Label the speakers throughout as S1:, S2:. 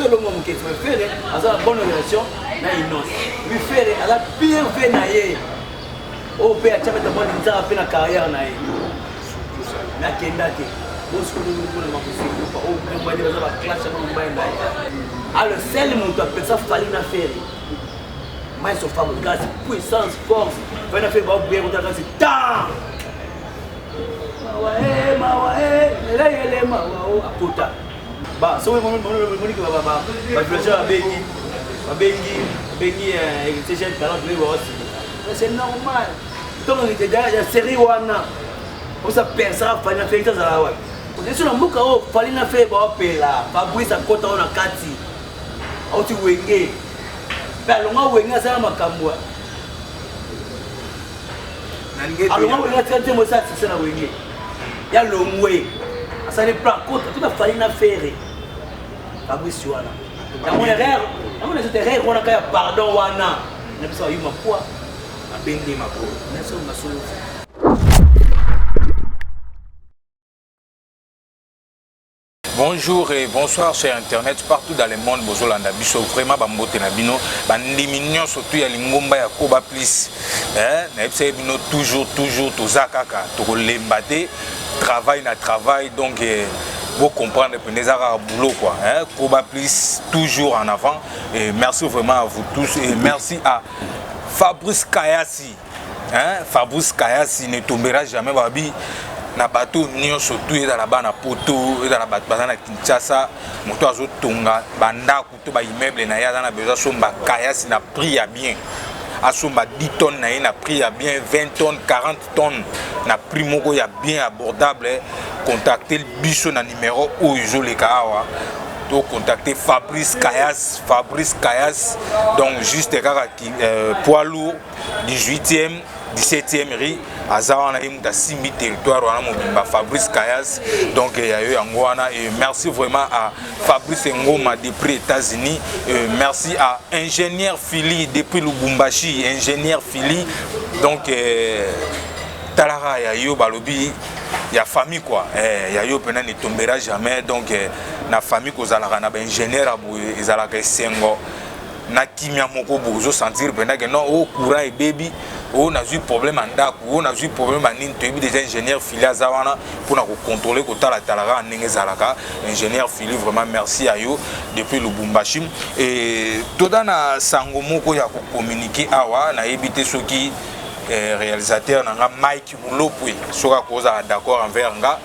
S1: Olongo moketi, mais Ferre aza na bonne relation na Innoss. Oui, Ferre aza pire ve na ye oyo mpe atya beta mwa linzaka mpe na carrière na ye nakenda te. Bosikolimona makosekopa oyo mobali baza baclash yango, mobali na ye alo sel moto apekisa Fally na Ferre Maestro Fabregas, puissance, force. Fally na Ferre baobuya kotala kasi tan mawa e mawa e leleyele mawa o akota. Soki moniki bavillageois babengi Héritier jeune talent, toyebi bawasilika, c'est normal. Ntongo ya série wana osa persaka Fally na Ferre azala wapi? Ozeso na mboka oyo Fally na Ferre baopela. Fabrice akota oyo na kati, auti Wenge mpe alonga Wenge, asala makambo, alonga Wenge, atika nzembo esala succès na Wenge ya longwe, asali plan kota tuta Fally na Ferre. Fabrice wana yango erreur, yango na erreur wana ka ya pardon wana na biso ayuma kwa
S2: Abendi makolo.
S1: Naso masolo.
S2: Bonjour et bonsoir sur internet partout dans le monde. Bozolanda biso vraiment, bambote na bino, bandimi nyonso tu ya lingomba ya Koba Plus, eh, nayebisa bino toujours toujours, toza kaka, tokolemba te, travail na travail. Donc eh, vous comprendre mpenza, eza kaka boulot quoi, hein? Koba Plus toujours en avant et merci vraiment à vous tous et merci à Fabrice Kayasi, hein? Fabrice Kayasi ne tombera jamais. Babi na bato nyonso tu, ezala bana Poto, ezala bato baza na Kinshasa, moto azotonga bandako to baimmeuble na ye, aza na besoin asomba kayasi na prix ya bien, asomba 10 tonnes na ye na prix ya bien, 20 tonnes, 40 tonnes na prix moko ya bien abordable, contacte biso na numéro oyo ezoleka awa to contacter Fabrice Kayas. Fabrice Kayas, donc juste kaka poids lourd, 18e 17e rue, aza wana, ye moto asimbi territoire wana mobimba, Fabrice Kayas. Donc ya yo yango wana. Et merci vraiment à Fabrice Ngoma depuis États-Unis. Merci à ingénieur Phili depuis Lubumbashi. Ingénieur Phili, donc talaka ya yo, balobi ya famille quoi, ya yo mpena ne tombera jamais. Donc na famille kozalaka na baingénieur ya boye ezalaka esengo na kimia moko boye. Ozosentir mpenza ke non, oyo courant ebebi, oyo nazwi problème ya ndako, oyo nazwi problème ya nini, toyebi déjà ingénieur Fili aza wana mpona kocontrôler, kotalatala kaka ndenge ezalaka. Ingénieur Fili, vraiment merci ya yo depuis Lubumbashi. E toza na sango moko ya kocommuniquer awa. Nayebi te soki réalisateur na nga Mike Mulopwe soki akozala d'accord envers nga.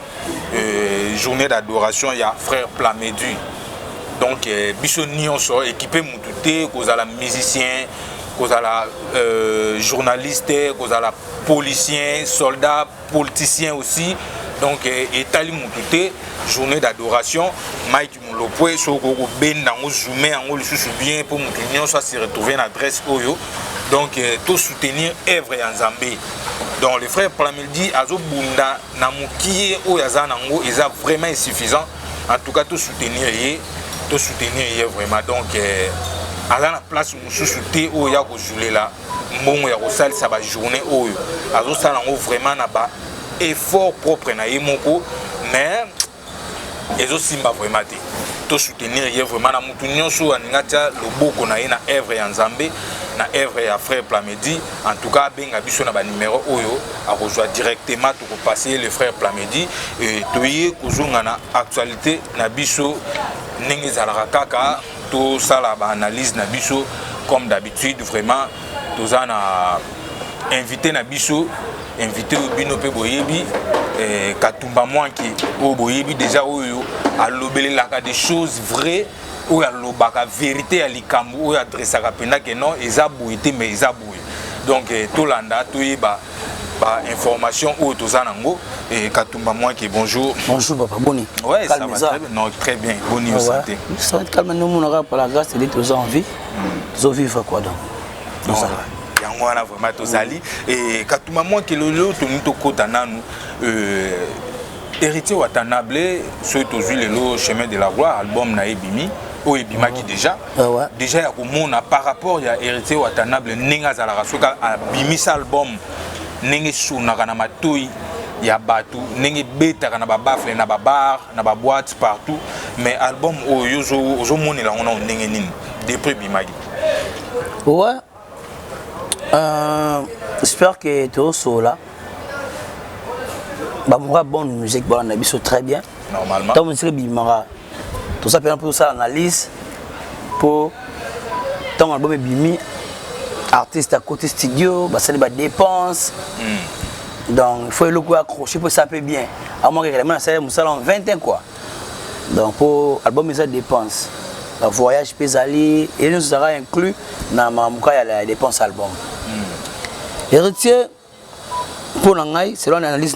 S2: Journée d'adoration ya frère Plamédu, donc biso nyonso équipe, mutu te, kozala musicien, kozala journaliste, kozala policier, soldat, politicien aussi, donc etali mutu te. Journée d'adoration, Mike Mulopwe, soki okobenda yango, zoome yango lisusu bien mpo mutu nyonso ase retrouve na adresse oyo. Donc tosoutenir œuvre ya Nzambe. Donc le frère Plamedi azobunda na mokie oyo aza nango, eza vraiment insuffisant. En tout cas tosoutenir ye, tosoutenir ye vraiment. Donc aza na place mosusu te oyo ya kozulela mbongo ya kosalisa bajournée oyo azosala yango, vraiment na ba effort propre na ye moko, mais ezosimba vraiment te. Tosoutenir ye vraiment na mutu nyonso oyo alingi atia loboko na ye na œuvre ya Nzambe, na œuvre ya frère Plamedi. En tout cas abenga biso na banimero oyo akozwa directement, tokopase ye le frère Plamedi. Toye kozonga na actualité na biso ndenge ezalaka kaka, tosala baanalyse na biso comme d'habitude. Vraiment toza na invité na biso, invité oyo bino mpe boyebi, Katumba Mwanke oyo boyebi déjà, oyo alobelelaka des choses vraies, oyo alobaka vérité ya likambo, oyo adressaka mpenza ke non, eza boye te, mais eza boye. Donc tolanda, toyeba bainformation oyo toza nango. Katumba Mwanke, bonjour.
S1: Bonjour papa, boni?
S2: Ouais, ça va très bien. Non, très bien. Boni ouais. Santé?
S1: Ça va calme, nous mon par la grâce de Dieu en vie, tozo vivre quoi, donc
S2: tozala yango wana. Vraiment tozali. E Katumba Mwanke, lelo tolingi tokɔta nanu Héritier Watanabe. Soki tozwi lelo Chemin de la gloire, album na ye ebimi, oyo ebimaki déjà. Déjà ya komona par rapport ya Héritier Watanabe ndenge azalaka, soki abimisa album, ndenge esonaka na matoi. ya bato ndenge ebetaka na babaffle, na babar, na baboîte, partout. Mais album oyo, ozomonela yango nao ndenge nini depuis ebimaki?
S1: Ouais, j'espère que tozosola bamoka bonne musique bana na biso très bien.
S2: Normalement.
S1: Ntango musique ebimaka, toza mpena mpo tosala analyse, mpo ntango album ebimi, artiste akoti studio, basali badépense. Donc il faut eloko accrocher mpo esa mpe bien. Amoka réellement nasali mosala en 21 quoi. Donc mpo album eza dépense, bavoyage mpe ezali, ele nyonso ezalaka inclus na makambo ya dépense album. Héritier, mpo na ngai, selon analyse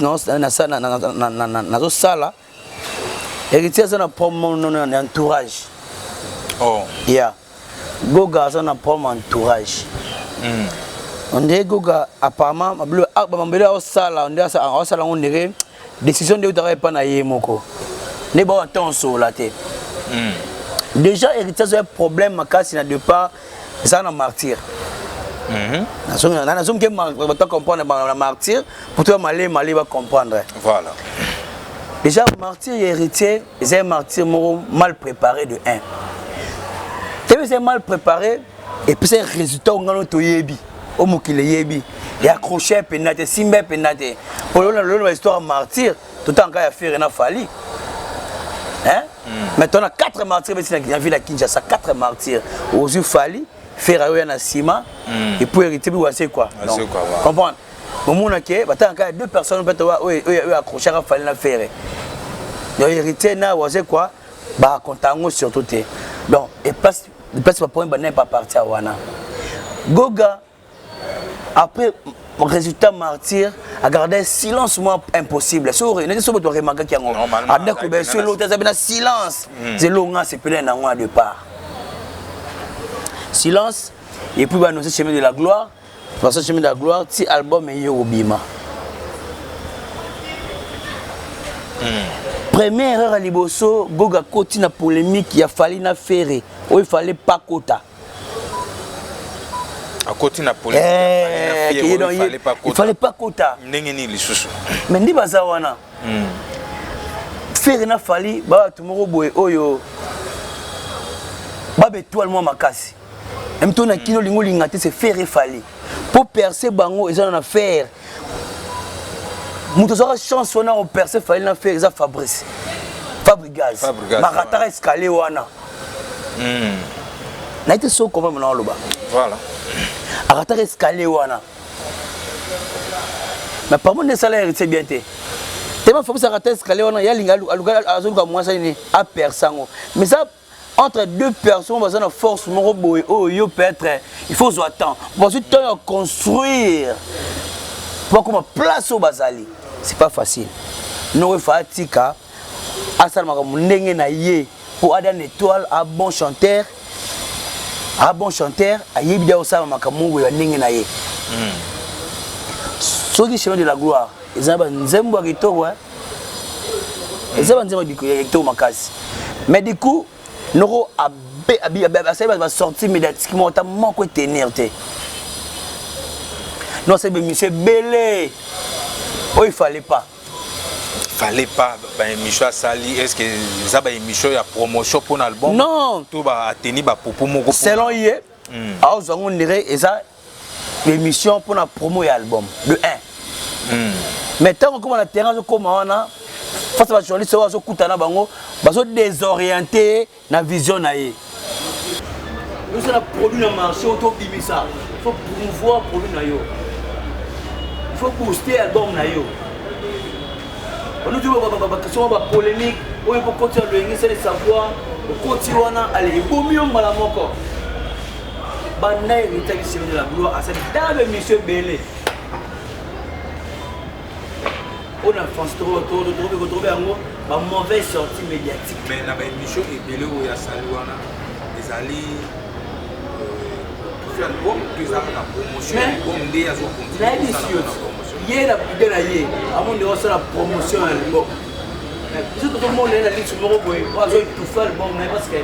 S1: nazosala, Héritier aza na problème na entourage.
S2: Oh.
S1: Yeah, Goga aza na problème entourage. On dirait Goga apparemment mabilo aosala, on dirait aosala yango, on dirait décision nde eutaka epa na ye moko nde bawa ntango osola te. Déjà Héritier azoya problème makasi na départ eza na Martyr. Nazongi bato comprendre na Martyr pour to male male bacomprendre.
S2: Voilà.
S1: Déjà Martyr ya Héritier eza Martyr moko mal préparé. De 1 tebe eza mal préparé, epesa résultat oyo ngano toyebi, o mokili eyebi, ya accroche mpenza te, simba mpenza te. Po lolo bahistoire ya Martyr, totanga ya Ferre na Fally, hein? Mais tona 4 martyrs beti na ville ya Kinshasa, 4 martyrs. Ozwi Fally, Ferre oyo ya na nsima, et puis Héritier bi wase quoi. Donc comprendre, omona ke batanga kaka deux personnes peut-être oyo accrochaka, Fally na Ferre. Donc Héritier na wase quoi, bakonta yango surtout te. Donc eplace place baproblème banaye pa partir wana. Goga, après résultat Martyr, agarde silence moi impossible. So neti so bato baremarkaki yango, adako beso eloko te, aza na silence. Zelonga sepele nango na départ silence, et puis baannonce Chemin de la gloire. Façon Chemin de la gloire ti album eye kobima. Première erreur ya liboso, Goga koti na polémique ya Fally na Ferre oyo Fally pakota.
S2: Akoti na polémique,
S1: il fallait pas kota.
S2: Ndenge nini lisusu?
S1: Mais ndi baza wana, Ferre na Fally, babato moko boye oyo baba étoile mwa makasi mto na kino, olingi olinga te, c'est Ferre, Fally. Mpo percer bango eza na Ferre. Moto azwaka chance wana kopercer Fally na Ferre eza Fabrice Fabregas. Barataka escalier wana. Naye te so comprendre na oloba.
S2: Voilà.
S1: Arataka escalier wana, mais par nde esala Héritier bien te. Tellement Fabrice arata escalier wana, ye alinga azoluka mwasi nini aperce yango. Mais ça, entre deux personnes baza na force moko boye oyo yo peut-être il faut ozwa temps, bazwi temps ya construire po akoma place oyo bazali, c'est pas facile. Noko efa atika asala makambo ndenge na ye mpo ada na étoile, a bon chanteur, a bon chanteur, ayebi dia kosala makambo moko ya ndenge na ye. Soki Chemin de la gloire eza na banzembo ya kitoko, eza banzembo ya kitoko makasi, mais du coup noko asali basortie médiatique moko ata moko etenir te. Non, asali baémission ebele oyo il fallait pas.
S2: Fallait pas. Baémission asali, est ce que eza baémission ya promotion mpona album?
S1: Non.
S2: To baateni bapopo moko?
S1: Selon ye, aozwa yango ndire eza émission mpona promo ya album de 1. Mais ntango okóma na terrain, azokóma wana face bajournaliste oyo azokutana bango, bazodésoriente na vision na ye. Osala produit na marché oyo tobimisa, faut promouvoir produit na yo, il faut booster album na yo. Onuti baquestion, bapolémique oyo pokoti ya loyenge, sele savoir okoti wana, ale ebomi yo mbala moko. Banda héritaki Chemin de la gloire, asali tala baémission ebele oyo na France tokobe yango bamauvaise sortie médiatique.
S2: Mais na baémission ebele oyo asali wana, ezali album to eza kaka promotion album nde?
S1: Azocontinuer ye na idée na ye, amondi osala promotion ya album. Biso tozomona ye na lisu moko boye oyo azoétouffe album na ye, parce que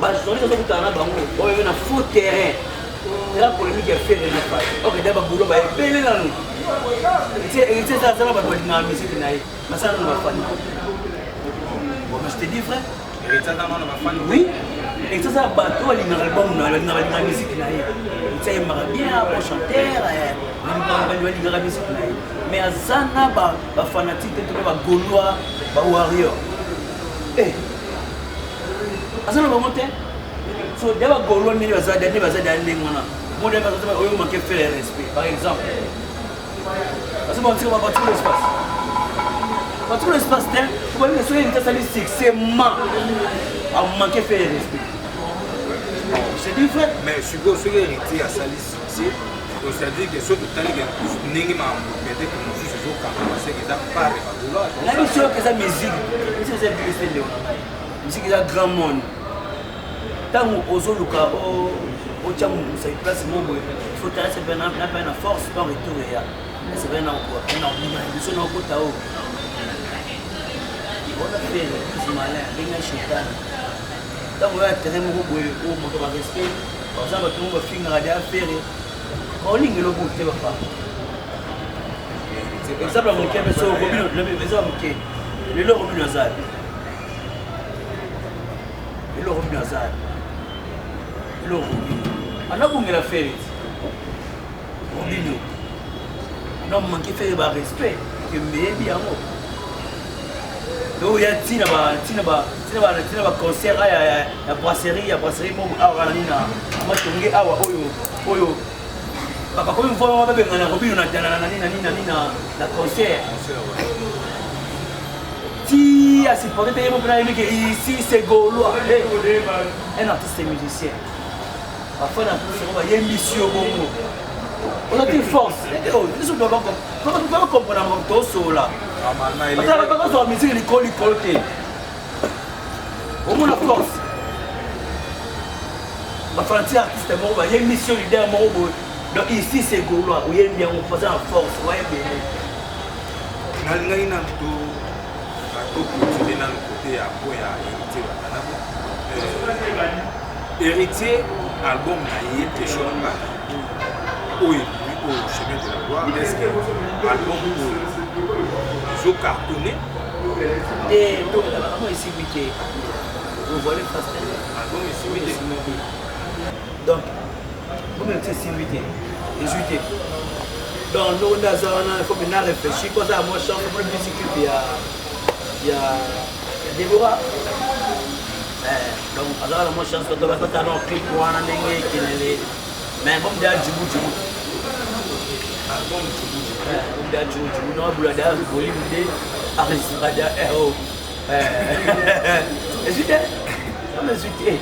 S1: bajournaliste azokutana na bango oyo na faux terrain. Eza polémique ya Ferre na Fally. Ok, da bagulo ba ebele nanu. Héritier eza azala bato balingaka musique na ye. Masala nanu bafani. Bon, mais je te dis vrai.
S2: Héritier aza nanu bafani.
S1: Oui. Héritier aza bato balingaka album na ye, balingaka balingaka musique na ye. Héritier ayembaka bien, bon chanteur, balingaka musique na ye. Mais aza na ba ba fanatique te to ba gaulois, ba warrior. Eh. Aza na bango te. So dia ba gaulois ndenge baza ndenge baza dia ndenge wana. Mo dia baza oyo manque faire respect par exemple. Parce que batika batika l'espace. Batika l'espace te, po balinga soki nta sali succès ma a manque faire respect. C'est dit vrai.
S2: Mais sikoyo soki héritier asali succès, donc c'est-à-dire que soki totali ke ndenge makambo peut-être mosusu ezokangama seke eza part ya bagaulois.
S1: Na biso eza musique, biso eza biso ndeko na ngai. Musique eza grand monde. Ntango ozoluka otya mosa place moko boye, il faut tala sepe na pe na force donc retour eya sepe na na obima liboso na okota oyo wana Ferre plus malin abenga shetani. Ntango oyo terrain moko boye oyo moto ba respect baza bato moko bafingaka deya Ferre baolinga eloko te papa. Exemple ya moke mpe so Robino, eza ya moke lelo Robino aza lelo, Robino aza lelo, Robino anabongela Ferre ti Robino ana manque Ferre ba respect kembeyebi yango. Donc ya ntina ba ntina ba ntina ba ntina ba concert aya ya brasserie moko awa na nini na Matonge awa oyo bakomi mvua babengana Robino na na nini na nini na nini na concert ti asupporte te ye mo mpena yebi ke ici c'est gaulois. Un artiste musicien bafana artiste ngo bayembisi yo bongo oza ti force biso bacomprendre tosola bazwa musique likolo likolo te omona force bafanati artiste moko bayembisi yo leader moko boye. Donc ici c'est gaulois, oyembi yango baza na force wayebele.
S2: Nalingaki nanu to toclôturer nanu côté ya po ya Héritier Watanabe. Héritier, album na ye question na nga oyo ebimi oyo Chemin de la gloire, est ce que album oyo ezocartonne?
S1: Te, yango esimbi te, ovoile face.
S2: Album esimbi te.
S1: Donc bomela ti esimbi te, ezwi te. Donc ndoko nde aza wana, il faut maintenant réfléchir po aza ya mwa chance omona bisi clip ya Débora. Donc azaka na mwa chance bato batata na clip wana ndenge ekelele, mais bon deya djubu djubu.
S2: Album djubu djubu.
S1: Bon deya djubu djubu donc abula deya volume nde enregistra deya ro ezwi te, ezwi te.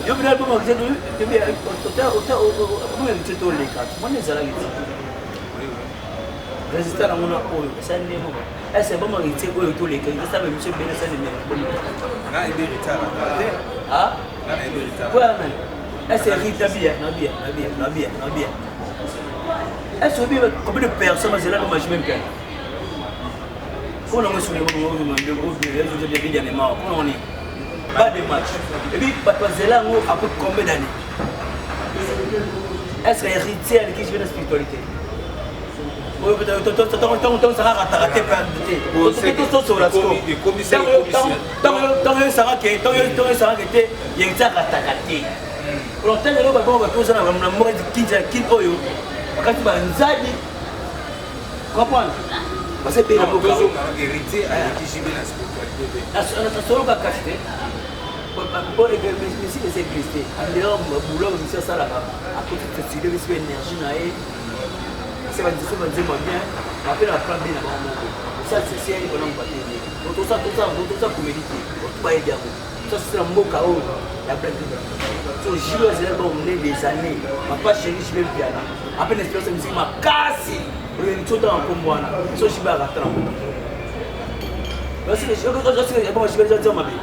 S1: Yo bina album te toleka mwana ezalaki te résultat nango na oyo esali nde moko ese bon héritier oyo toleka esala bamission ebele esali.
S2: Nga yebi héritier alaka te. Nga nayebi héritier.
S1: Koya nani ese héritier nabia nabia nabia nabia nabia ese oyebi combien de personnes bazela no majime mpe mpona ngo esoniana mpona ngo pas de match et puis bato bazela yango après combien d'années? Est ce que héritier aleki jibe na spiritualité? Ntango saka rataka te te tosola ntango ntango esaka te héritier arataka te. Ntango eloko bango bato oza na mboka kinza kin oyo bakati banzadi comprendre parce que na mboka.
S2: Héritier aleki jibe na spiritualité te.
S1: Nasoloka kasi te po musique eza église te. En dehors boulot musicien asalaka akoti studio bisi mpe énergie na ye se banzembo banzembo ya bien bape na plan B na bango moko osala sesieli mpona bato tosa comédie te oto bayebi yango tosa na mboka oyo ya blague. So JB azali bango monene des années, papa chéri JB Mpiana ape na expérience ya musique makasi oyo ntiotanga nkombo wana. So JB akata na mboka JB mabe.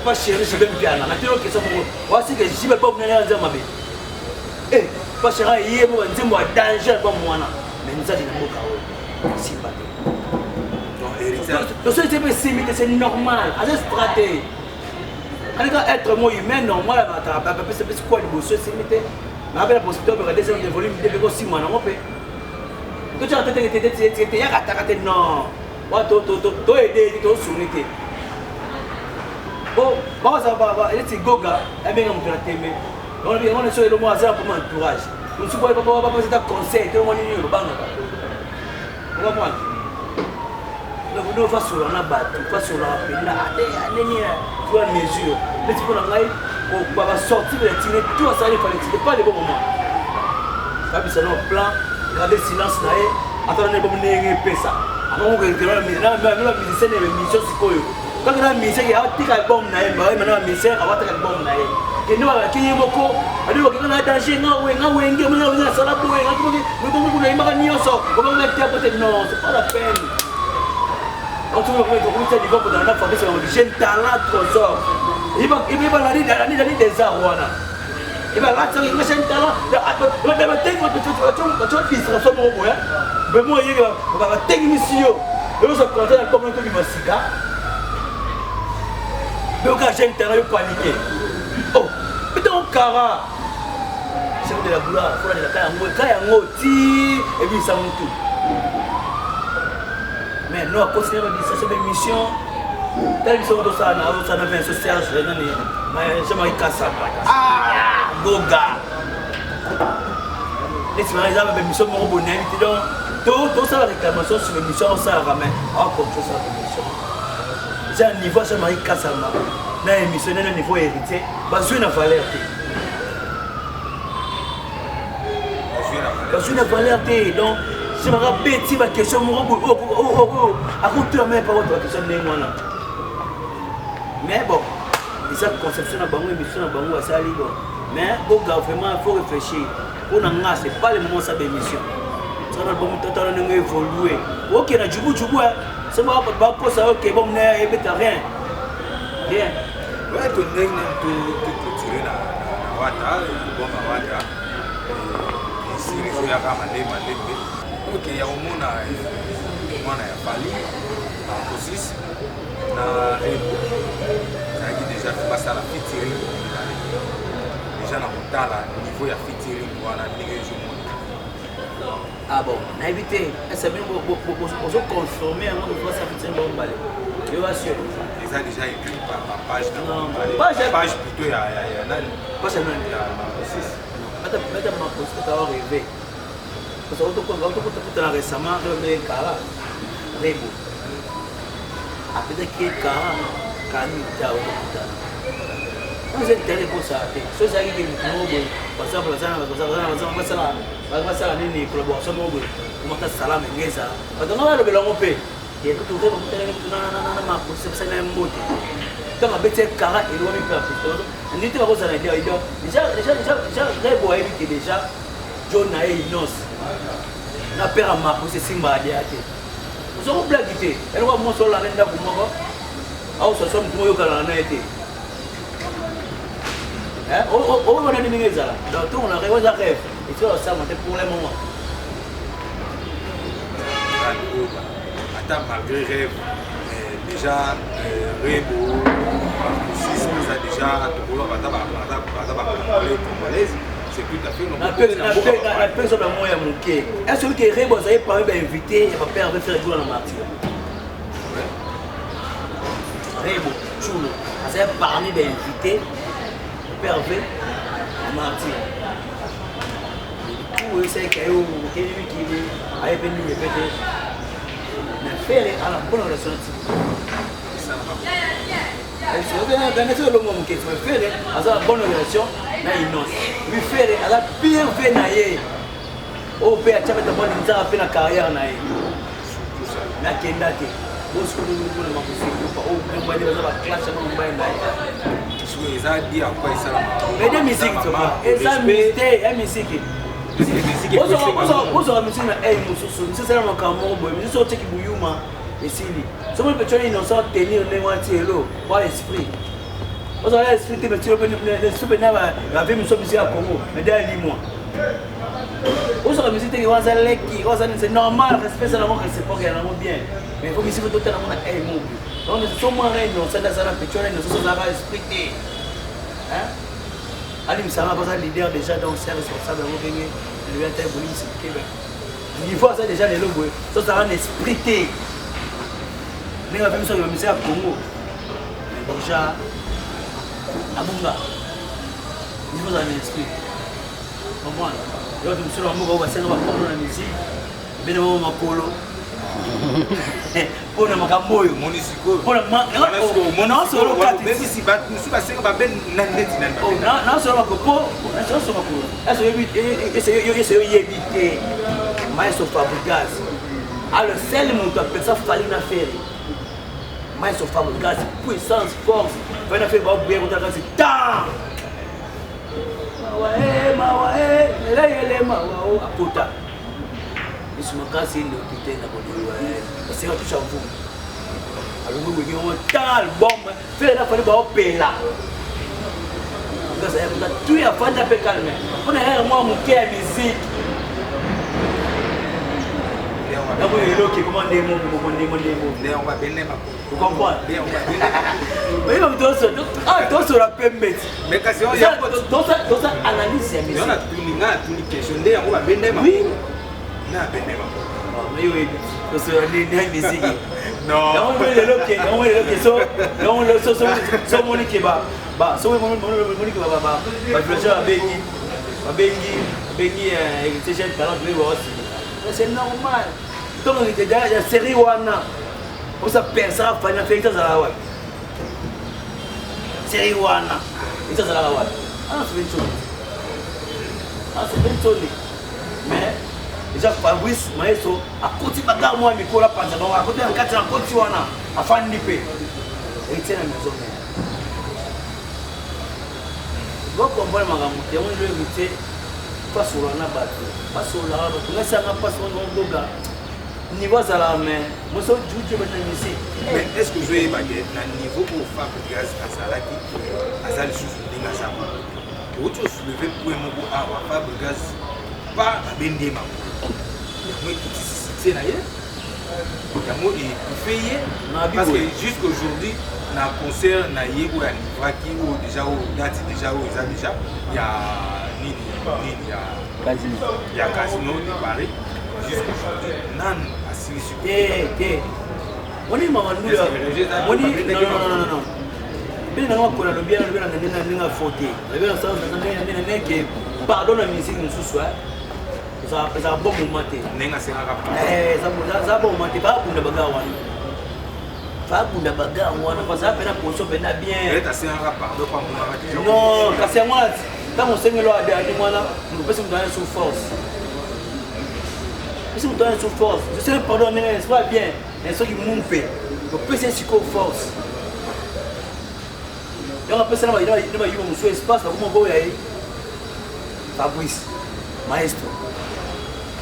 S1: Papa chéri JB Mpiana nateli question moko wasike JB bob nani aza mabe. Papa chéri aye mo banzembo ya danger album wana, mais nzali na mboka oyo simba te.
S2: Donc
S1: soki te mpe esimbi te, c'est normal, aza straté alika être mo humain normal apesapesi kwa liboso esimbi te. Nape na possibilité obeka deuxième de volume te mpe kosimba nango mpe totyaka te te te te te yaka taka te non wa toyede te tosungi te po bakozala neti goga abenga moto na tembe yango na so elongo aza na entourage mosusu bapesa ta conseil te omoni nini obangaka okamwana donc no fasolola na bato fasololaka mpenza aneni tu a mesure neti mpo na ngai basorti de la tine tout asali fale c'était pas le bon moment kabisa no plan garde silence na ye ata na bomi ndenge epesa akokokeena musicien na émission sikoyo kaka na musicien ke atika album na ye bayema na musicien awataka album na ye kende bakaki ye moko adi bakeka na danger nga we nga wenge nga wenge nasala boye nga koki bongo kuna yembaka nyonso obanga te akote non c'est pas la peine otokokomisa niveau kozala na fabrice bango jeune talent consort ibalani des arts wana ibalatisa nga jeune talent batio distraction moko boye vraiment oyeke batengimisi yo eoza konta na album tobima sika yoka jeune talent yo panique oh beta kara chef de la gloire folandela ka yango ka yango ti ebimisa mutu mais no akosi na badistation baémission tala biso tosala na osala na vinso serge nani jean-marie kasamba ah goga neti wana eza baémission moko boye nayebi te donc tosala réclamation sur émission osalaka mais acontrole osala émission eza niveau jean-marie kasamba na émission na niveau héritier bazwi na valeur te bazwi na valeur te donc simaka beti baquestion moko boye akotuna meme pa bato baquestion ndenge wana mais bon eza conception na bango émission na bango basali bon mais boga vraiment faut réfléchir mpo na nga c'est pas le moment sa bémission sala album totala ndenge évolue oke na jubujubu soki bakosa oke bom na ebeta rien rien.
S2: Ouais, to ndenge nini to to clôturer na na wata album ya wata esili ezoyaka malembe malembe ok ya komona mwana ya fali marcosis na rebo ezalaki déjà basala featuring mibale déjà na kotala niveau ya featuring wana ndenge ezomona.
S1: Ah bon, nayebi te ese bino ozo confirme yango bosala featuring bango mibale yo assure
S2: eza déjà écrit par ba page na bango mibale page plutôt ya ya ya nani
S1: page ya nani
S2: ya Marcosis
S1: bata bata Marcosis tata wa rêvé parce que otokota récemment to kara rebo apesaki ye kara kani ta otokutana eza intérêt ekosala te so ezalaki ke motu moko boye basala nini collaboration moko boye omata salama enge ezala bato ngo balobela yango mpe ekutu bakutanaki mutu na makosi na ye mbote ntango abeti ye kara elwami mpe apisto ndi te bakozala idea idea déjà déjà déjà déjà rebo ayebi ke déjà john na ye inos na père ya marcos esimbaka deya te ozoko blagi te eloko mwasi olanda ndako moko aosasa motu moyokanaka na ye te oyo nani ndenge ezala donc ntongo na rêve eza rêve etikala osama te pour le moment.
S2: Ata malgré rêve déjà rebo sisi baza déjà tokoloba baza bacongolais congolaise c'est tout à fait
S1: napesa bango ya moke est ce que rebo azali parmi bainvité ya bapère abe faire egola na martyr rebo chulo azali parmi bainvité père ve martyr oyo esalika yo okeli mikili aye mpe nini mpe te na fere ala mpona relation na elongo moke mais fere aza na bonne relation na inos wi fere aza pire ve na ye oyo mpe atya beta mwa linzaka mpe na carrière na ye nakenda te bosikoona makosekopa oyo mobali baza baclashe yango mobali na ye
S2: eza di akwa esalamaka
S1: ede misiki eza te ya misiki ozwaka misiki na ei mosusu misusu esala makambo moko boye misusu oteki buyuma esili soki mpe tioli innocent tenir ndenge wana ti elo wa esprit ozala esprit te mais mpe na bavie mosusu misiki ya congo mais de alimwa ozwaka misiki teke waza leki waza nini c'est normal respect ezala yango réciproque ya nango bien mais faut misiki totala yango na ei moko donc so mwana innocent nde azala mpe tioli innocent ozalaka esprit te. Alimbisa nga baza leader déjà, donc c'est responsable yango ndenge lobi ata bolimbisi moke. Niveau aza déjà lelo boye, tozala na esprit te ndenge bape biso bamisa ya Congo. Mais déjà abunga niveau, ozala na esprit, comprendre. Yo bato mosusu na mboka oyo basenga bapardon na musique, bene bango makolo mpona makambo oyo.
S2: Omoni sikoyo, mosusu basenga babe na ndeti.
S1: Nasolo makolo po nasolo makolo ese yoyebi te. Maestro Fabregas alors sel moto apesa Fally na Ferre. Maestro Fabregas, puissance, force. Fally na Ferre baobuya kotala kasi tan mawa e mawa e leleyele mawa o akota misu makasi ndoki te na bolingo basenga tusha mvumu alongi wenge ngo tan album Ferre na Fally baopela tu afanda mpe calme mpona yaka mwa moke ya musique. Yango eloki koma ndemo moko ndemo ndemo, comprendre. Oyeba tosola pembe, tosa analyse ya musique.
S2: Natuni question nde yango babenda.
S1: Oui.
S2: Na abende makolo.
S1: Mais oyebi tosola nini ya musique yango lelo ke yango lelo ke so yango lelo so so omoni ke ba so omoni ke ba villageois babengi Héritier jeune talent, toyebi baosili, c'est normal. Ntongo ya série wana osa persaka Fally na Félix azalaka wapi? Série wana Héritier azalaka wapi? Ana sebe nsoni, ana sebe nsoni. Mais déjà Fabrice Maestro akoti bagarre mwa mikolo, apanza bango, akoti na kati, akoti wana, afandi mpe Héritier na maison mère. Bocomprendre makambo te. Yango nde Héritier pasolola na bato, basololaka bato. Ngai sanga mpasi wana ogoga niveau azalaka, mais moso juju bati na musique.
S2: Mais est ce que ozoyeba ke na niveau oyo Fabregas azalaki, aza lisusu ndenge aza bongo? Outi osoulever point moko awa. Fabregas pa babendi ye makolo, yango ekitisi succès na ye, yango étouffe ye, parce que jusqu'aujourd'hui na concert na ye oyo alivraki, oyo déjà, oyo date déjà, oyo eza déjà ya nini nini ya Casino de Paris, jusqu'aujourd'hui nanu asilisi.
S1: Te te, moni mama Ndula, moni non non non, bene nanga makola alobi na ndenge na ndenge afo te, alobi na sens na ndenge na ndenge ke pardon na musique mosusu ezala bon moment te.
S2: Ndenge asengaka.
S1: Eza bon moment te. Bakunda bagarre wana, bakunda bagarre wana, parce que pena position pena bien.
S2: Asengaka pardon pa monaka.
S1: Non, kasi yango wana ntango osengeli adi mwana opesi moto wana sous force, opesi moto wana sous force. Je sais, pardon ndenge c'est pas bien, mais soki mu mpe opesi ye sikoyo force, yango apesa na bayuma mosusu espace, bakoma boya ye Fabrice Maestro,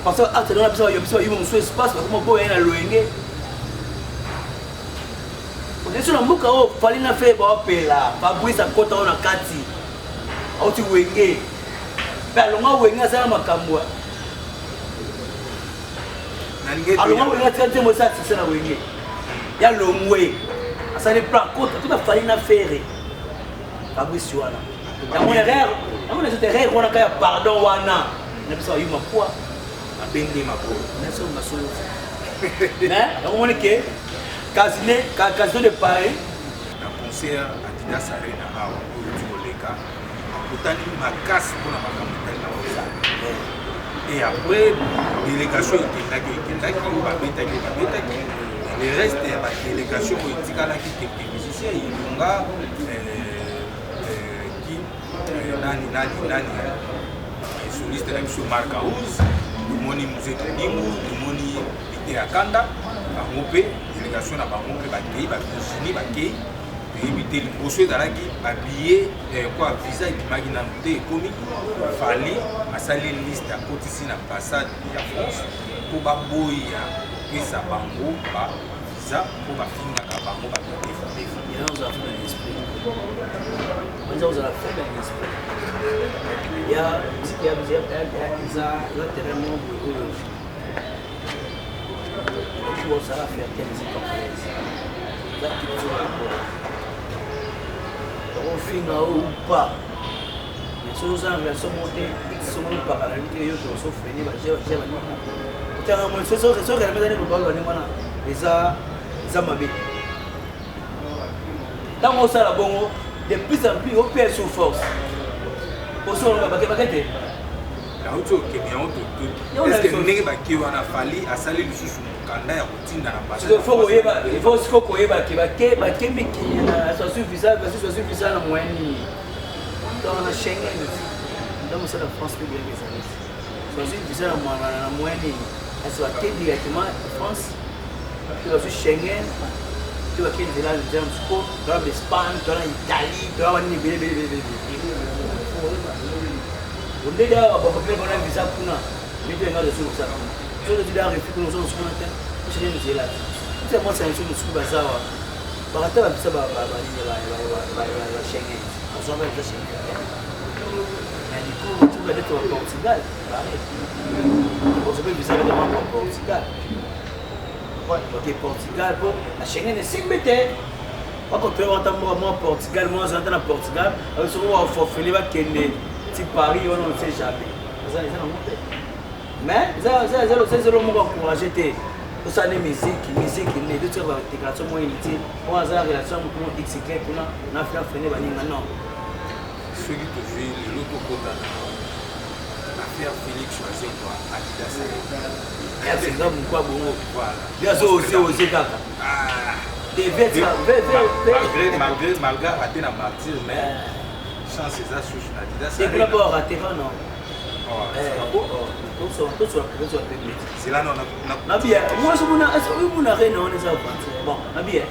S1: parce que acte wana apesa bayuma mosusu espace, bakoma boya ye na loyenge. Biso na mboka oyo Fally na Ferre baopela, Fabrice akota oyo na kati, auti Wenge mpe alonga Wenge, asala makambo, alonga Wenge, atika nzembo esala succès na Wenge ya longwe, asali plan kota kota Fally na Ferre. Fabrice wana, yango erreur, yango na erreur wana kaka ya pardon wana na biso bayuma kwa.
S2: Abendi makolo.
S1: Naso masolo, mais yango moni ke Casino de Paris.
S2: Na concert Adidas Arena awa oyo ti koleka, akutani makasi mpona makambo etali na kosala. Et après délégation ekendaki oyo babetaki, oyo babetaki, le reste ya badélégation oyo etikalaki, quelques musiciens ilunga ki nani nani nani, soliste na biso Mark House, tomoni Musée Todingu, tomoni Lite ya Kanda, bango mpe délégation na bango mpe bakei, bavirginie bakei. Toyebi te, liboso ezalaki babillet kwa visa ebimaki nanu te, ekomi Fally asali liste, akotisi na ambassade ya France mpo baboya kopesa bango ba visa mpo bafingaka bango bato defu defu.
S1: Ozala faible na esprit, oza ozala faible na esprit ya musique ya eza terrain moko boye oyo ozala fierté ya musique congolaise, eza culture ya mboka. Ofinga oyo ou pas. Mais soki oza na relation moko te, x songolo mpaka na te, yo osofrene baje baje baninga otanga moi soki elamba ezali kobalola ndenge wana, eza mabe. Ntango osala bongo, de plus en plus opia sous force, osolola bake bake te.
S2: Nauti okende yango. Est-ce ndenge bake wana, Fally asali lisusu mokanda ya kotinda na
S1: Il faut siko koyeba ke bake bake mikili na bazwi visa, bazwi visa na moyen nini? Donc na Schengen, nda mosala France mpe biloko ezali, bazwi visa na moyen nini? Asi bake directement France to bazwi Schengen to bake nzela nzela mosusu, po toza baEspagne, toza na Italie, toza banini ebele ebele ebele ebele. Ondenge awa bapapele bona visa kuna, mito enga tozwi kosala kuna, soki tozwi da refus kuna, ozo mosuku kuna te, osili nzela te. Tia mwasi na biso mosuku bazawa bakata bavisa banini baSchengen, bazwaka visa Schengen te. Mais du coup tuka neti ba Portugal, ozwa visa bete mwa Portugal, oke Portugal, po na Schengen esimbi te. Bakotoya wata mboka mwa Portugal, mwa azala ata na Portugal, soki baforfele bakende ti Paris wana, on sait jamais, eza nango te. Mais eza moko encourage te. Tosala nde musique, musique nde totika badéclaration moko inutile oyo aza na relation motu mo xy kuna na fina frene baninga, non.
S2: Soki tozwi lelo, tokota na affaire Félix Wazekwa, Adidas.
S1: Eza mokwa bongo yo azo ose ose kaka.
S2: Malgré raté na Martyr, mais chance eza susu na Adidas.
S1: Kuna mpo raté non. Tosola pembe.
S2: Zela.
S1: Nabia mwasi muna rena wana eza aventure. Bon, nabia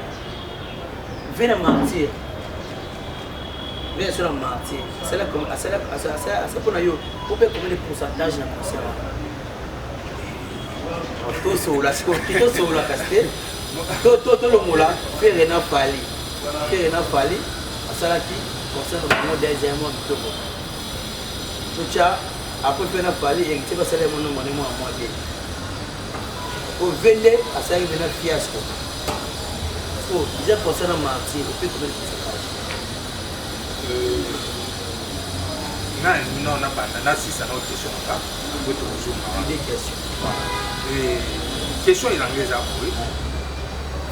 S1: ve na Martyr, ve so na Martyr asa mpona yo ope combien de pourcentage na concert wana? Tosola sikoyo, tosolola kasi te. Tolongola Ferre na Fally. Ferre na Fally asalaki concert na bango deuxième mois kitoko. Totya après Ferre na Fally, Héritier basala yango nombre ne mwa mwa bien. Po vende asalaki mpena fiasco. So déjà concert na Martyr, ope combien de pourcentage?
S2: Na non, nabanda nasisa na question nanga po tokozonga.
S1: Deux questions.
S2: Question elanga eza boye: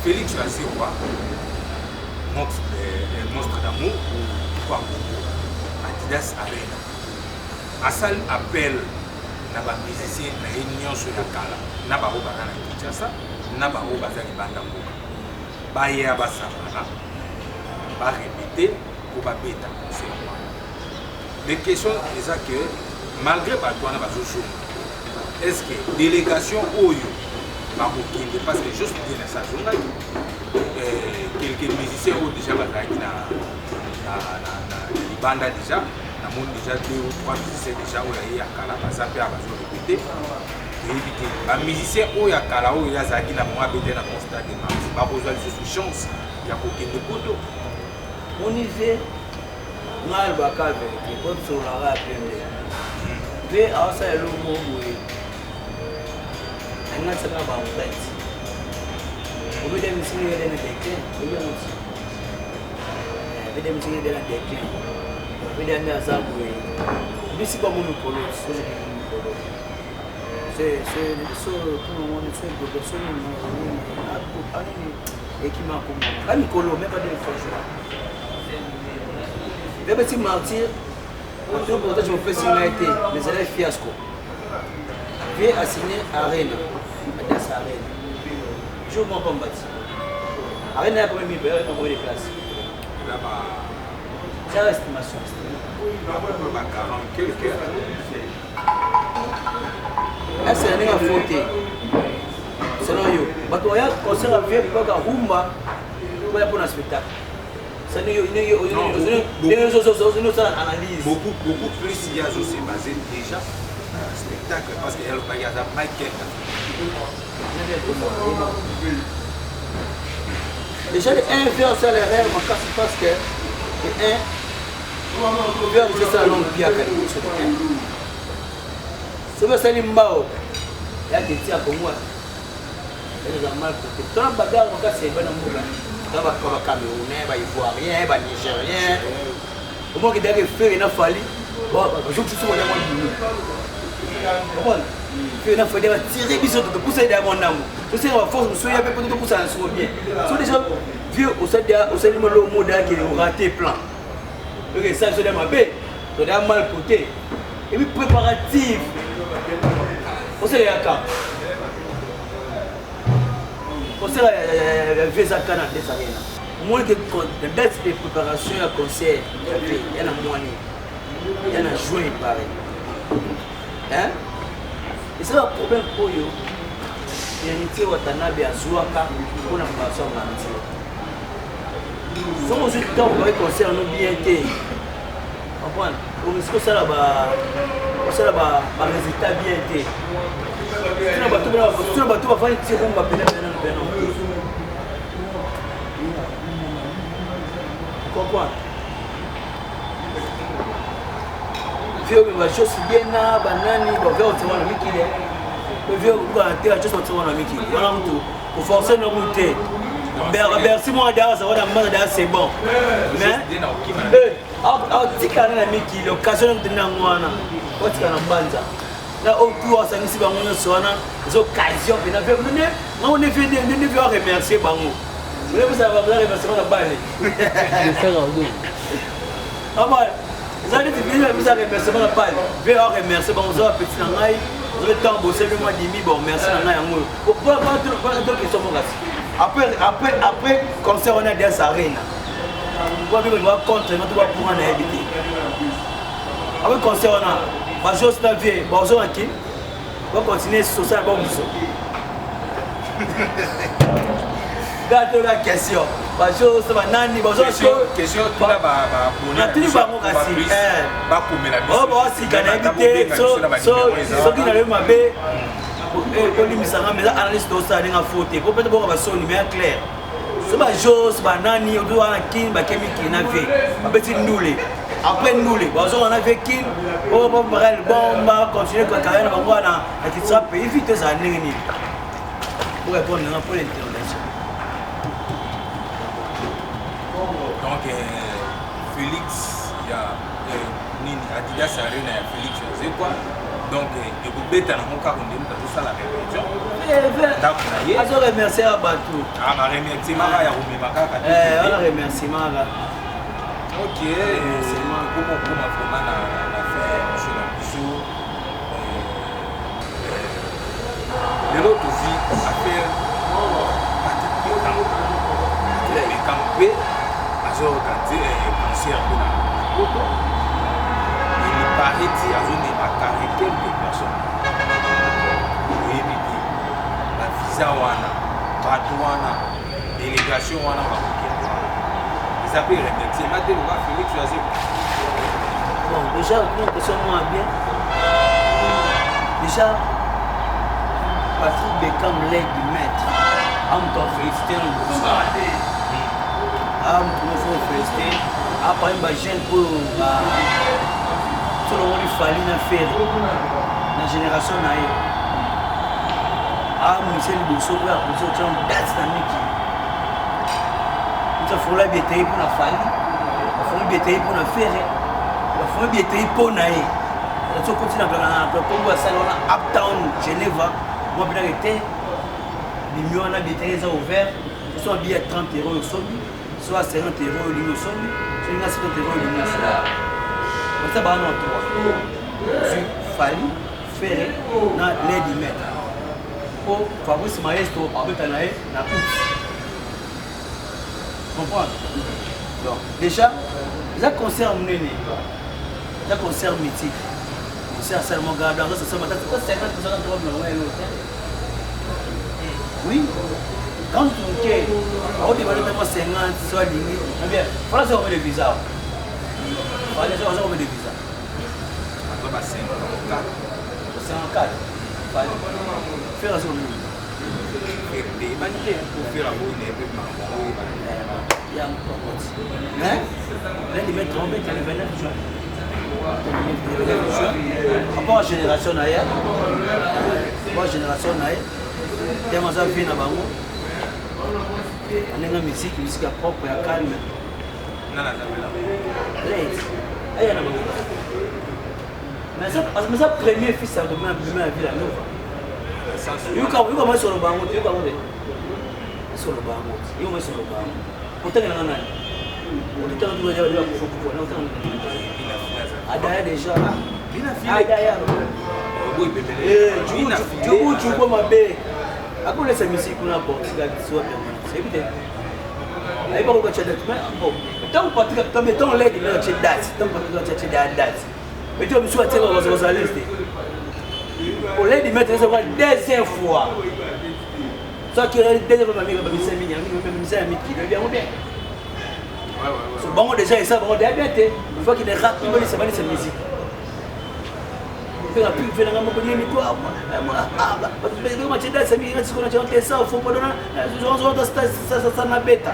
S2: Félix Wazekwa, monstre d'amour kwa Congo, Adidas Arena, asali appel na bamusicien na ye nyonso ya kala, na bango baza na Kinshasa, na bango baza libanda mboka, baya basangana, barépété mpo babeta concert wana. Mais question eza que malgré bato wana bazozonga, est ce que délégation oyo bakokende? Parce que juste bien azongaki, quelques musiciens oyo déjà bazalaki na libanda, déjà namoni déjà deux ou trois musiciens déjà oyo aye ya kala baza mpe bazorépété. Toyebi te bamusicien oyo ya kala oyo ye azalaki na bango, abete na bango Stade des Martyrs, bakozwa lisusu chance ya kokende poto?
S1: Moni ve ngai alobaka vérité po tosololaka ya pembe mpe aosala eloko moko boye, alinga tiaka baempreinte obeda misiki ede na déclin, oyebi yango ti obeda misiki ede na déclin, obeda nde aza boye bisi bango mikolo soki mikolo so kuna so egobe so nini ekima komona ka mikolo, même pas deux fois jour bebeti Martyr. Reportage mopesi ngai te, mais ezalaki fiasco. Vie asigné Arena, Adidas Arena, jour moko pamba ti Arena ya combien mille, arena combien de place? Eza estimation.
S2: Ba 40 quelque.
S1: Ese na ndenge afo te. Selon yo, bato baya concert ya vie kaka rumba, baya mpona spectacle, ndenge osala analyse?
S2: Beaucoup, beaucoup plus. Ye azose basé déjà na spectacle, parce que yalobaki aza Michael.
S1: Déjà le 1 vient osala erreur makasi, parce que le 1 vient osala longue piaka liboso. Le 1 soki osali mbao yake tia kongo, eza mal côté. Tona bagarre makasi ebana mboka na baCamerounais, baIvoirien, baNigérien, omoki dake Ferre na Fally. Bajour mosusu wana mwa bimi comprendre fe na fode batire biso topusa ye mwa ndambo, tosenga baforce mosusu ya mpe po topusa na soko bien. So déjà vieux osali mwa lo mode ake oraté plan, donc esali so dia mabe, todia mal côté et puis préparatif osalelaka concert ya vieux eza kana nde arena. Omoni ke date de préparation ya concert ya vieux ya na mwani ya na juin pareil, hein? Eza ba problème oyo Héritier Watanabe azwaka mpona préparation ya martyr. Soki ozwi temps préparer concert no bien te, comprendre, orisque osala barésultat bien te. Tuna bato bafandi ti rumba pene pene pene, comprendre. Vieux bajos biena banani bave otiama na mikili, vieux okana te, bajos otiama na mikili wana mutu koforce noku te. Bercy moko daya aza wana mbana daya, c'est bon, mais atikala na mikili occasion na nango wana otikala na mbanza na oyo tu asangisi bango nyonso wana, eza occasion mpena ngango nde vieux aremercier bango, remerciement na bale eza neti bisa remerciement na bale. Vieux aremercier bango, oza bapeti na ngai, ozoki ntango boseli mwa dimi, bon, merci na ngai yango oyo. Question moko kasi après concert wana Adidas Arena, po abe ba contre nga to bapunga, nayebi te. Après concert wana, bajos na vieux bazongaki, bacontinue social ba mosusu gatola. Question, bajos banani? Natuni bango kasi oyo baosika, nayebi te soki nalobi mabe, kolimbisanga, mais eza analyse tosala ndenge afo te po pete boka basoni, mais ya clair. So bajos banani oto wana kini bakemi kini na vieux, babeti ndule, après ndule bazonga na vieux kini oyo bapara album, bacontinue carrière na bango wana na kitisa pays vi to ezala ndenge nini? Pour répondre nanga pour l'interrogation.
S2: Donc Félix ya nini, Adidas Arena ya Félix Wazekwa, donc ekobeta nango kaka nde moto azosala répétition ndako na ye.
S1: Azo remercier ya bato.
S2: Baremerciement kaka ya komema kaka.
S1: Wana remerciement kaka.
S2: Ok, koma okoma vraiment na fin ya émission na biso. Lelo tozwi affaire Patrick Beckham. Patrick Beckham mpe azoorganize concert mpe na poto. Il paraît ti azomema carré quelques personnes, oyebi te bavisa wana, bato wana, délégation wana bakokende wana, eza mpe remerciement te loka Félix Wazekwa?
S1: Bon, déjà une question moi bien. Déjà Patrick Beckham, l'aide du maître, amutu afélicité na liboso, amutu moko félicité aparmi bajeune oyo solongoli Fally na Ferre na génération na ye, amise liboso oyo akoki otya date na mikili. Mutu afongola billetterie mpo na Fally, afongola billetterie mpo na Ferre, afongola billetterie mpo na ye. So okoti na kombo ya sale wana Uptown Geneva mwa mpinaka te, bimi wana, billetterie eza ouvert. So abi ya 30 euro osombi, so ya 50 euro olingi osombi, so olingi ya 70 euro olingi osombi. Baza baa na 3 zwi Fally, Ferre na Lady Maître, po Fabrice Maestro abeta na ye na août, comprendre. Donc déjà eza concert monene, eza concert mythique, concert seulement gada aza sosoma 50 50. Oui, quand moke akodebale tamo 50, so alingi bien, fala so combien de visa, fala so combien de visa?
S2: Aza ba 54.
S1: 54 fala faire so combien?
S2: Ebani te ofera boyi na ye mpe makambo yango oyebana.
S1: Ya mokoti, mais lundi mai trompette le 29 juin, le 29 juin, rapport à génération na ye, rapport à génération na ye, ntango aza vie na bango ndenge musique, musique ya propre, ya calme.
S2: Nana azabela.
S1: Late aya na bango. Mais ça premier fils ya bima bima ya Villa Nova. Yoka yoka moi solo bango, yoka ngo. Solo bango. Yo moi solo bango. Otanga na nani? Otanga tu ya ya kufa kufa na otanga. Adaya déjà. Adaya. Eh, juku juku mabe. Akolesa musique kuna bon, sika soit bien. C'est bien. Ayebi bakoka tia date mais bon ntango Patrick ntango ntango leki nde atie date ntango Patrick atie atie date mais to biso atie bazo bazala liste te oledi maître eza kwa deuxième fois soki deuxième fois bamika bamisa mingi bamisa ya mikili oyebi yango bien. So bango déjà esa bango déjà bien te, il faut qu'il rapidement balisa balisa musique mpe na mpe nanga moko nini ko batie date mingi sikoyo na te sa fo podona sa beta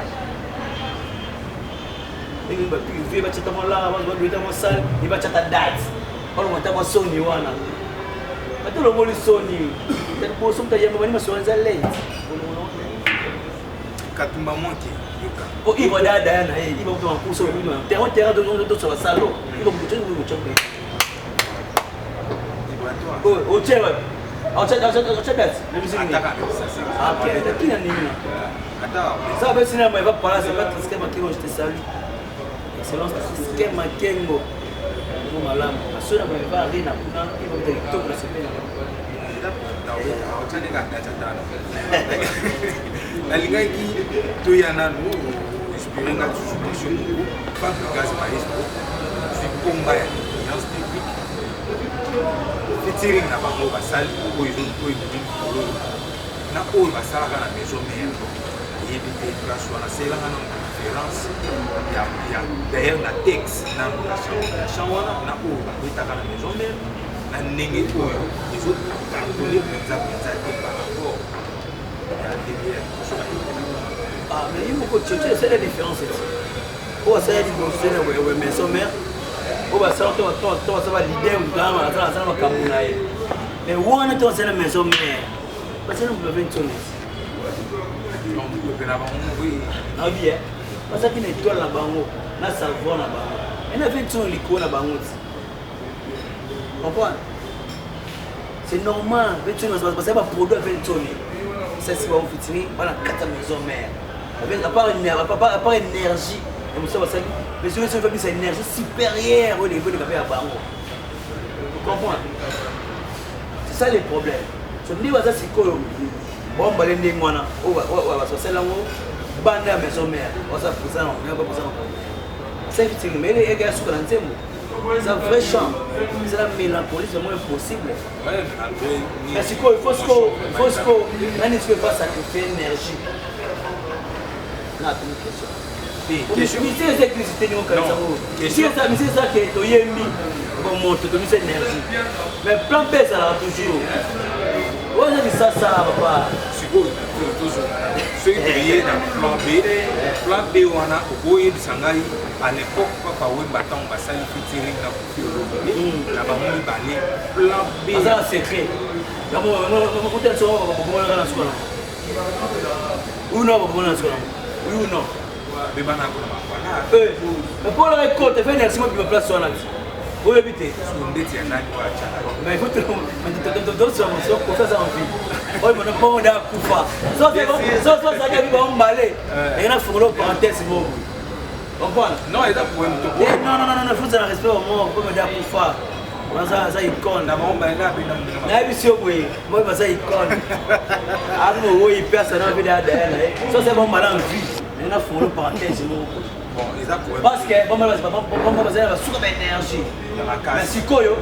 S1: ndenge bapive batiata molanga badueta mosale e batiata date balongo ata mwa soni wana ata olongoli soni liboso moto ayamba bani masolo eza late.
S2: Katumba Mwanke, yoka.
S1: Po ivo dada na ye ivo moto makuso terrain terrain tosola salo ivo moto otie wapi? Otie date na musique nini? Ok, kina nini ça va sina moi va parler, c'est pas Triskel Makengo, je te salue, excellence Triskel Makengo mo malamu aso na ba arena kuna ivo bita kitoko na sepela.
S2: Nalingaki toya nanu inspiré nga lisusu question moko. Fabregas maestro zwi komba ya ambiance technique featuring na bango basali oyo oyo ebimi likolo na oyo basalaka na Maison Mère, nayebi te place wana selanga na différence ya d'ailleurs na texte nano ya chant wana na oyo babetaka na Maison Mère, na ndenge oyo ezocartonne mpenza mpenza te par rapport ya ndenge ya liboso bayebelaka.
S1: Ah, mais ye moko tio esala différence ti oyo asala liboso na Maison Mère, oyo basala to basala baleader ngama asala makambo na ye, mais wana to basala Maison Mère basala moto bave ntonesi.
S2: Mpe na bango moko.
S1: Nabi bazalaki na étoile na bango na savoir na bango ena ve ntono likolo na bango ti comprendre, c'est normal. Ve ntono basali baproduit ave ntoni sasi bango featuring bana kati ya Maison Mère à part énergie ya mosusu basali, mais soki soki babisa énergie supérieure oyo eleka mpe ya bango, comprendre, c'est ça le problème. So nde baza sikoyo bambale ndenge wana oyo basala yango banda ya Maison Mère baza présent présent ça featuring, mais eke ya suka na nzembo eza vrai chant, c'est la mélancolie, c'est moins impossible. Mais sikoyo il faut sikoyo il faut sikoyo nani sikoyo fa sacrifier énergie na atuni question. Mise eza église te, ndenge okanisa ngo mise eza ke toyembi bomoto tomisa énergie, mais plan mpe ezalaka toujours oyo eza lisasa papa.
S2: Sikoyo soki toye na plan B, plan B wana okoyebisa ngai à l'époque Papa Wemba ntango basali featuring na Kofi Olomide na bango mibale, plan B?
S1: Aza na secret yango na suka nango, oui non? Bakobona na suka nango, oui ou non?
S2: Bebana kuna bakwala.
S1: Mais mpo na ekota fe énergie mobima place wana ti oyebi te.
S2: Ndeti ya nani oyo atyaka?
S1: Mais il faut kofi aza en vie oyo mona mpongo nde akufa so azalaki abi bango mbale enge na fungolo parenthèse moko, comprendre?
S2: Non, eza problème.
S1: Non, non, non, faut ozala respect wa mort mpo nde akufa aza aza icône.
S2: Na bango mbale na abenda.
S1: Nayebi si yo boye moi baza icône abi mowoyi mpe asana mpe daya na ye so c'est bon mbala en vie ndenge na fungolo parenthèse moko.
S2: Bon, eza problème.
S1: Parce que bomba bazali na basuka baénergie, mais sikoyo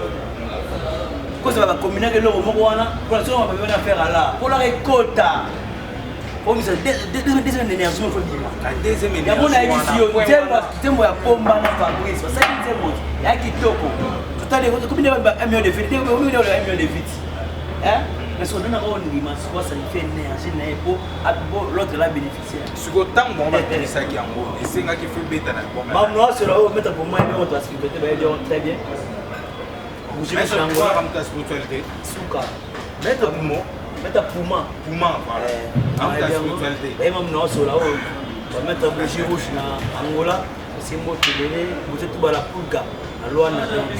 S1: kozala bakombinaka eloko moko wana mpona soki babebani affaire ala mpona ekota omisa deuxième énergie moko bima. Yango nayebisi yo nzembo ya Pomba na Fabrice basali nzembo ya kitoko totali komi nde 1 million de vues, komi nde 1 million de vues, mais soki onana ondima sikoyo asalifie énergie na ye po l'autre la bénéficiaire.
S2: Sikoyo ntango bango babimisaki yango esengaki fe beta na album.
S1: Bamoasolo oyo meta pour moi moto ya spiritualité bayebi yango très bien.
S2: Moto ya spiritualité.
S1: Suka.
S2: Maître Pumo.
S1: Maître Puma.
S2: Puma, voilà, moto ya spiritualité.
S1: Bayeba monaosola oyo bamaître bougie rouge na Angola, osimbo tebele bote tubala pulga na Lwana, donc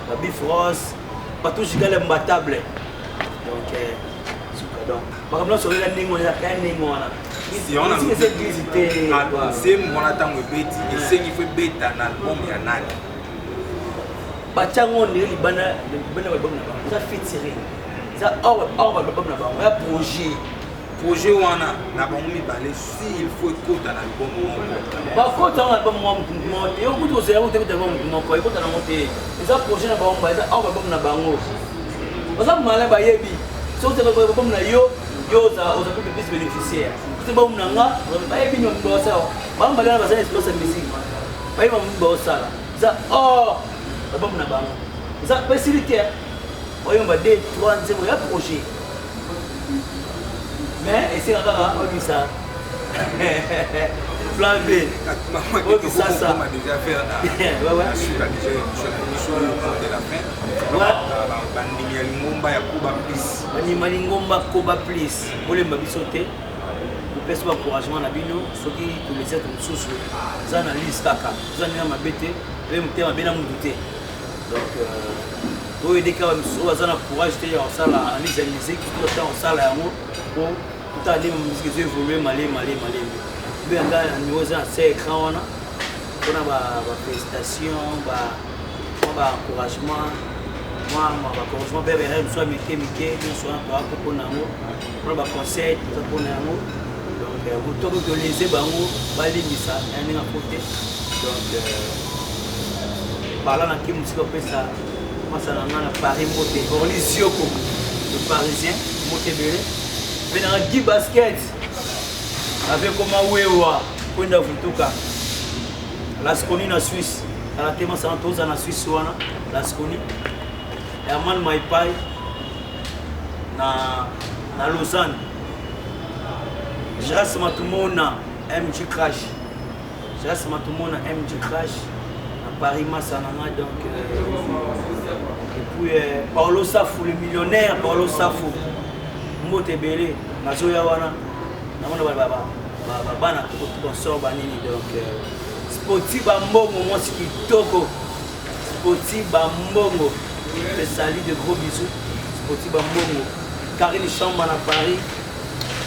S1: babif rose. Patou Gigal imbattable. Donc, euh, suka donc. Makambo nyonso eza ndenge wana, ezalaka ndenge wana. Musique eza église te.
S2: Nzembo wana ntango ebeti, esengi fo ebeta na album ya nani?
S1: Batya yango ndenge libanda libanda ba album na bango. Eza featuring. Eza hors hors ba album na bango. Eza projet.
S2: Projet wana na bango mibale, si il faut ekota na album moko.
S1: Bakota yango na album moko mutu moko te. Yo kutu kozela yango te ekota album mutu moko. Ekota nango te. Eza projet na bango, eza hors album na bango. Baza malin bayebi. Soki ozali album na yo, yo oza oza plus plus bénéficiaire. Soki album na nga, bayebi nini basala. Bango mibale wana baza na expérience ya musique. Bayebi bango basala. Eza hors album na bango. Eza pesili te. Oyomba 2 3 nzembo ya projet. Mais esika kaka obisa plan B.
S2: Obisasa déjà faire na suka déjà émission na biso mot de la fin. Bandimi ya lingomba ya Koba Plus.
S1: Bandimi ya lingomba Koba Plus. Bolemba biso te. Kopesa ba encouragement na bino soki tolesa to mosusu eza analyse kaka. Eza ndenge mabe te. Pe motema mabe na mutu te. Donc oyo edeka bamisusu oyo baza na courage te ya kosala analyse ya musique, to ta kosala yango po totala ndenge musique ezo évolue male male malembe. Mpe yanga na niveau eza na se écran wana mpona ba félicitation, mwa ba encouragement, mwa ba encouragement mpe baerreur mosusu ya mike mike nyonso wana toa mpo mpona yango, mpona baconseil toza mpona yango. Donc moto okoki tolese bango balimbisa ya ndenge afo te. Donc parla na ki mosika opesa mwasa na nga na Paris mbote, Orly Zioko le Parisien, mbote ebele. Mpe nanga Guy Basket avec koma wewa kwenda vutuka Lasconi na Suisse kala te, masana toza na Suisse wana Lasconi, Herman Maipai na Lausanne, Giras Matumona MG Crash, Giras Matumona MG Crash na Paris, masa na nga. Donc et puis Paulo Safu le millionnaire, Paulo Safu mbote ebele, nazoya wana namona bana consort banini. Donc Spoti Bambongo, mwasi kitoko, Spoti Bambongo, te salue, de gros bisous Spoti Bambongo. Karine Chamba na Paris,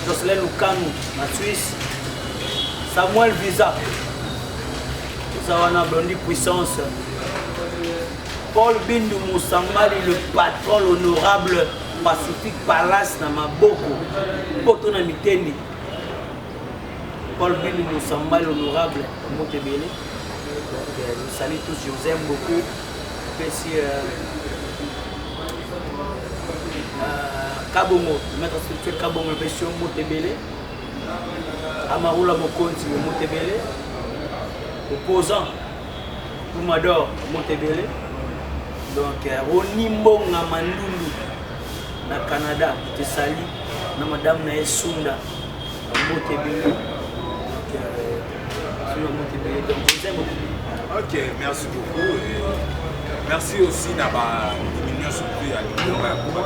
S1: Jocelyn Lukanu na Suisse, Samuel Visa eza wana, Blondi Puissance, Paul Bindu Moussambali le patron, l'honorable Pacifique Palace na maboko poto na mitendi, Paul Bindu Moussambali l'honorable, mbote ebele. Donc je vous salue tous, je vous aime beaucoup. Pesi Kabongo, maître spirituel Kabongo, pesi yo mbote ebele. Amarula Mokonzi, mbote ebele. Opposant Pumador, mbote ebele. Donc Roni Mbonga Mandundu na Canada, je te salue na madame na ye Sunda, mbote ebele. Donc Sunda, mbote ebele. Donc je vous aime beaucoup.
S2: Ok, merci beaucoup. Et merci aussi na bandimi nyonso mpe ya lingomba ya Koba.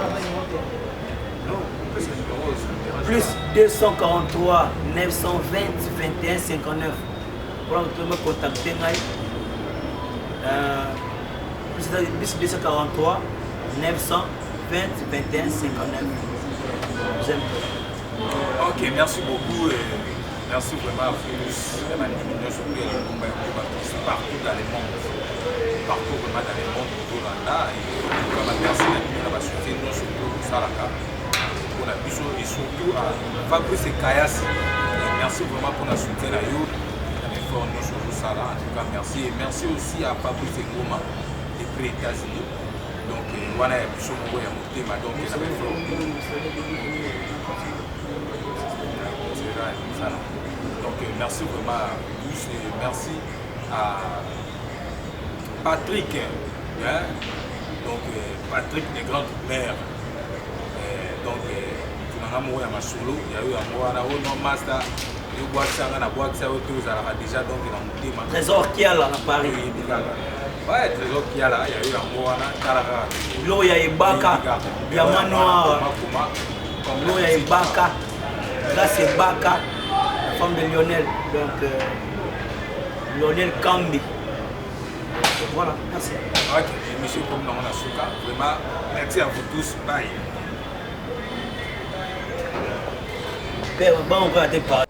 S2: Non, opesa numéro, ça me dérange
S1: Plus 243 920 21 59 mpona me contacter ngai, plus 243 920 21 59. Vous aime.
S2: Ok, merci beaucoup. Et merci vraiment à vous tous. Bandimi nyonso mpe ya lingomba ya Koba Plus partout dans le monde. Partout vraiment dans le monde, tolanda. Et vraiment merci na bino na basoutien nyonso to tosalaka mpona biso et surtout à Fabrice Kayasi. Et merci vraiment pour la soutien na yo na effort nyonso ozosala. En tout cas, merci. Et merci aussi à Fabrice Ngoma depuis les États-Unis. Donc wana ya biso moko ya motema, donc na baeffort. Donc merci vraiment à tous et merci à Patrick, hein? Donc Patrick de grande mère. Donc tunanga moko ya masolo ya yo yango wana oyo no master yo bwakisanga na bwakisa yo te, ozalaka déjà donc na motema.
S1: Trésor Kiala na Paris.
S2: Oyebi kaka, ouais, Trésor Kiala ya yo yango wana, tala kaka.
S1: Biloko ya ebaka, diamant noir, biloko ya ebaka, grâce ebaka, la femme de Lionel, donc Lionel Kambi. Voilà, merci.
S2: Ok, émission comme nango na suka. Vraiment, merci à vous tous. Bye.
S1: Père, bon, on va te parler.